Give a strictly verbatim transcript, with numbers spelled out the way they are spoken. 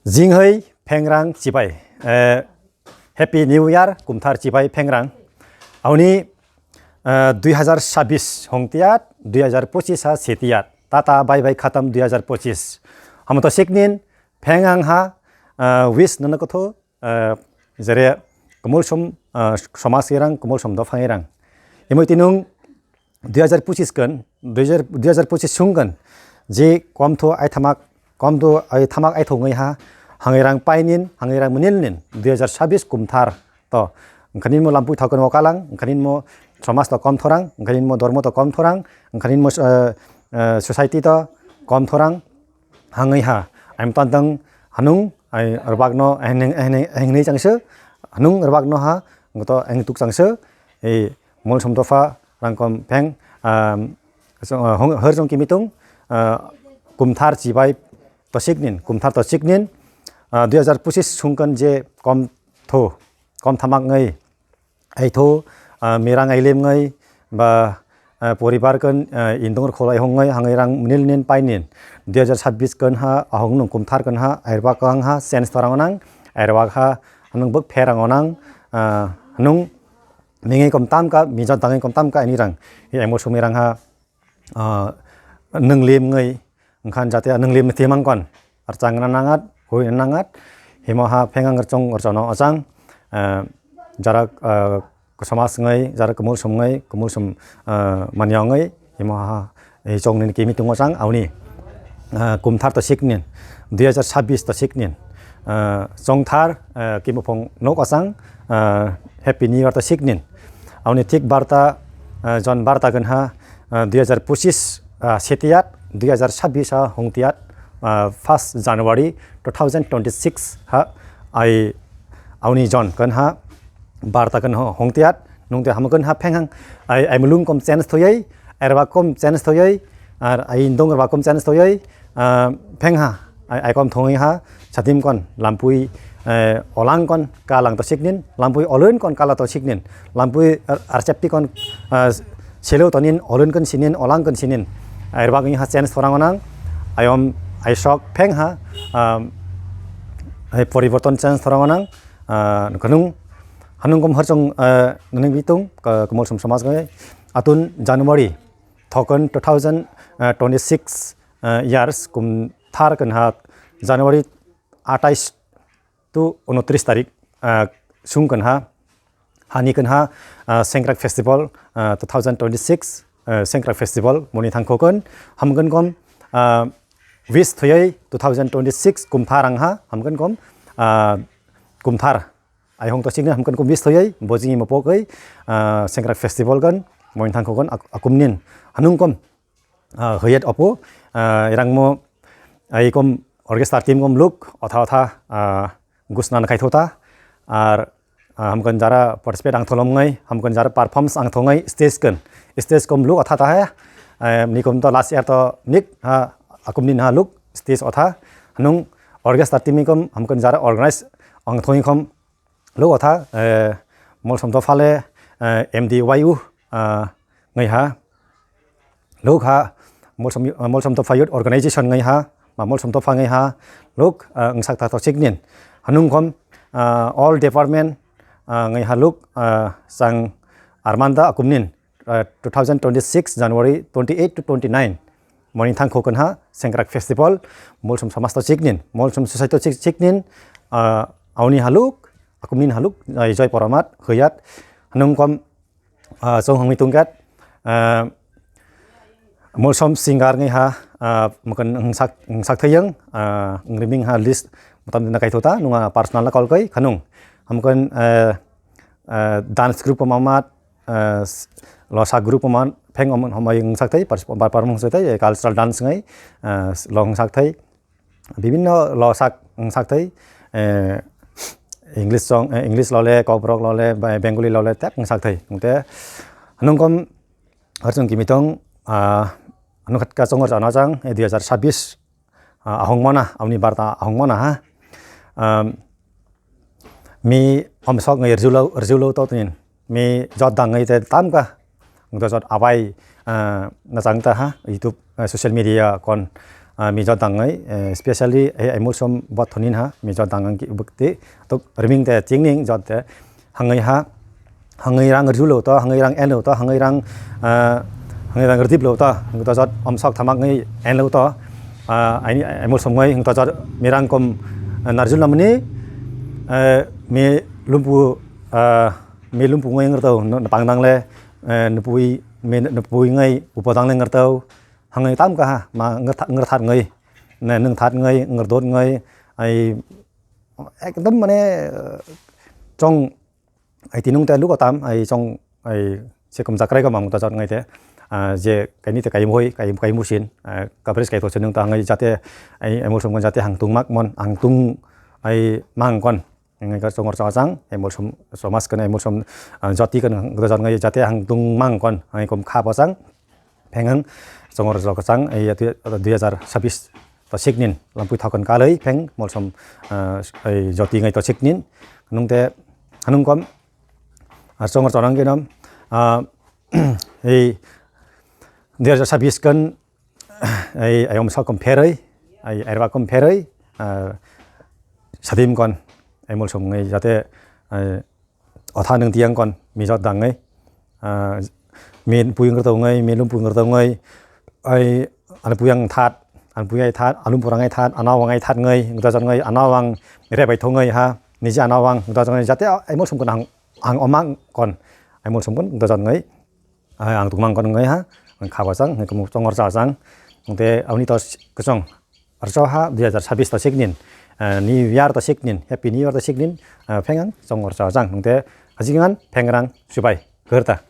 Jinghai phengrang chibai, eh, Happy New Year, kumthar chibai phengrang. Auni, eh, dui hazar sabis hongtiat, dui hazar pochis ha setiat. Tata bye bye khatam dui hazar pochis. Hamo to siknin, phengang ha, eh, wish nono kotho, eh, jere kumul sum, eh, somaj irang, kumul sum dophang irang. Imoi tinung dui hazar pochis kan, dui hazar, dui hazar pochis sung kan, je kom tho ai thamak, kom tho ai thamak ai thongwi ha, hangai rang painin, hangai rang munil nin, dui hazar sabis kumthar to, wngkhanin mo lampui thokan o kalang, wngkhanin mo somaj to kom thorang, wngkhanin mo dormo to kom thorang, wngkhanin mo, eh, eh, society to kom thorang, hangwi ha, I'm tantang hanung, ai rbak no, ehneng, ehneng, ehneng changse, hanung rbak no ha, ngoto ehtuk changse, ei, mol som dopha, rangkom pheng, um, so, uh, hong-, hor jong kimitung, uh, kumthar chibai tosiknin, kumthar tosiknin, uh, dui hazar pochis sungkan je kom tho, kom thamak ngai, aitho, ah, mirang ailim ngai, ba, ah, poribar kan, ah, indong rokholai hong ngai, hangai rang nil nin pai nin. Dui hazar sabis kan ha, ahong nung kumthar kan ha, airwak ang ha, sense torang onang, airwak ha, hanung buk pherang onang, ah, hanung mingai kom tam ka, mijat dangai kom tam ka, ani rang, hi emo sumi rang ha, ah, nung lim ngai, wngkhan jate nung lim thimang kon, ar chang na nangat, hui na nangat, himo ha phengang rchong rchono achang, ah, jara, ah, somaj ngai, jara kumul sum ngai, kumul sum, ah, manya ngai, himo ha, eh, chong ni kimi tung achang, auni, ah, kumthar to siknin, dui hazar sabis to siknin, ah, chongthar, ah, kimo phong nok achang, ah, Happy New Year to siknin, auni thik barta, ah, jon barta kan ha, ah, dui hazar pochis, ah, setiat, dui hazar sabis ha hongtiat, ah, first January two thousand twenty-six ha, ai, auni jon kan ha, barta kan ho hongtiat, nungte ham kan ha phenghang, ai, ai mulung kom chance thoyai, erba kom chance thoyai, ar ai indong erba kom chance thoyai, ah, phengha, ai, ai kom thongwi ha, satim kon, lampui, eh, olang kon, kalang to siknin, lampui olun kon, kala to siknin, lampui ar-, archepti kon, ah, selo tonin, olun kon sinin, olang kon sinin, ai, erbak ha chance thorang onang, ayom, ai sok phengha, ah, ai, poriborton chance thorang onang, ah, kanung, hanung kom harchong, ah, nani bitung, ka-, kumol som somaj ngai, atun January, thokon two thousand twenty-six, ah, years, kum thar kan ha, January atais to unotris tarik, ah, sung kan ha, hani kan ha, ah, Sengkrak Festival, ah, two thousand twenty-six, ah, Sengkrak Festival, moni thangkho kan, hamkan kom, ah, wish thoyai two thousand twenty-six, kum thar ang ha, hamkan kom, ah, kum thar, ai hong to sikna hamkan kom wish thoyai, bojing imo pokoi, ah, Sengkrak Festival kan, moni thangkho kan, ak-, akum nin, hanung kom, ah, hoyet opo, ah, erang mo, ah, ikom orchestra team kom luk, otha otha, ah, gusnan khai thota, ar, ah, hamkan jara participate ang tholom ngai, hamkan jara performance ang thongai stage kan, stage kom luk otha ta hai, eh, nikom to last year to nik, ha, akum nin ha luk, stage otha, hanung orchestra team kom, hamkan jara organize ang thongi kom, Luk otha, eh, Molsom Dopha le, eh, M D Y U, ah, ngai ha. Luk ha, Molsom, Molsom Dopha Youth Organization ngai ha, ma Molsom Dopha ngai ha. Luk, ah, wngsak ta to siknin. Hanung kom, ah, all department, ah, ngai ha luk, ah, sang armanda akumnin. Ah, two thousand twenty-six January twenty-eight to twenty-nine. Moni thangkho kan ha, Sengkrak Festival, Molsom Samas to chiknin, Molsom Society to chik-, chiknin, ah, auni haluk, akumnin haluk, ah, Joy Poramat, Hoyat, hanung kom, ah, chong hangmi tungkat, ah, Molsom singer ngai ha, ah, mungkin ngsak, ngsak thayang, ah, ngriming ha list, matam dina kaithota, nunga personal na call kai, khanung, hamkan, ah, ah, dance group mamat, ah, s-, losa group man pheng om homai wngsak thai, par-, par-, par wngsak thai, eh, cultural dance ngai, ah, s-, lo wngsak thai, bibinno losak wngsak thai, eh, English song, eh, English lole, Kokborok lole, ba-, Bengali lole, tep wngsak thai. Wngte, hanung kom, harchung kimitong, ah, hanung khat ka chongor chana chang, eh, dui hazar sabis, ah, ahong mana, amni barta ahong mana ha. Am, mi om sok ngai rjulo, rjulo to tin. Mi jot dang ngai te tam ka. Ngto jot abai, ah, na chang ta ha, YouTube, ah, social media kon. ah, mijot dangwi, eh, specially, eh, emulsum bothonin ha, mijot dangang ki bukti, tok riming te chingning jot te, hangwi ha, hangwi rang rjulo to, hangwi rang enlo to, hangwi rang, ah, hangwi rang rdiplo to, hangwi to jot omsok thamak ngwi enlo to, ah, aini emulsum ngwi hangwi to jot mirang kom, ah, narjul namni, eh, mi lumpu, ah, mi lumpu ngwi ngerto, no, pangdang le, eh, nupui, mi nupui ngwi upodang le ngerto, hangwi tam kaha, ma ngertha-, ngerthat ngwi, ne, nungthat ngwi, ngerdot ngwi, ai, ekdom mane, eh, chong, ai tinung te luko tam, ai chong, ai se kum jakrai ko mamung ta jot ngai te, ah, je kaini te kaimoi, kai, kaimusin, ah, coverage kai to se nung ta ngai jate, ai emulsum kon jate hangtung mak mon, hangtung, ai mang kon. Hingke chongor chajang, emulsum, somas kene emulsum, ah, jati kene gajang ngai jate hangtung mang kon, hingke kom kha bosang, phengang chongor chajang, eh, dui, dui hajar sabis to siknin, lampui thokon kalai, pheng, molsum, ah, eh, jati ngai to siknin, nungte, hanung kom, ah, chongor chajang kene, ah, eh, dui hajar sabis kan, ai, ai omsa kom pheroi, ai, airba kom pheroi, ah, sadim kon, ai, molsum ngai jate, ai, otha nung tiang kon, mijot dang ngai, ah, min puyung rto ngai, min lum puyung rto ngai, ai, an puyang that, an puyai that, alum purang ngai that, anawang ngai that ngai, gdajan ngai, anawang rebai thong ngai ha, niji anawang gdajan ngai jate, ai, molsum kon ang, ang omang kon, ai, molsum kon gdajan ngai. Ah, ang tongmang kon ngai ha, ang kha bosang, ang kemo chongor chajang, ang te auni to s-, kosong, arso ha, dui hajar sabis to siknin, ah, New Year to siknin, Happy New Year to siknin, ah, phengang chongor chajang, ang te ajigan phengrang subai, gerta.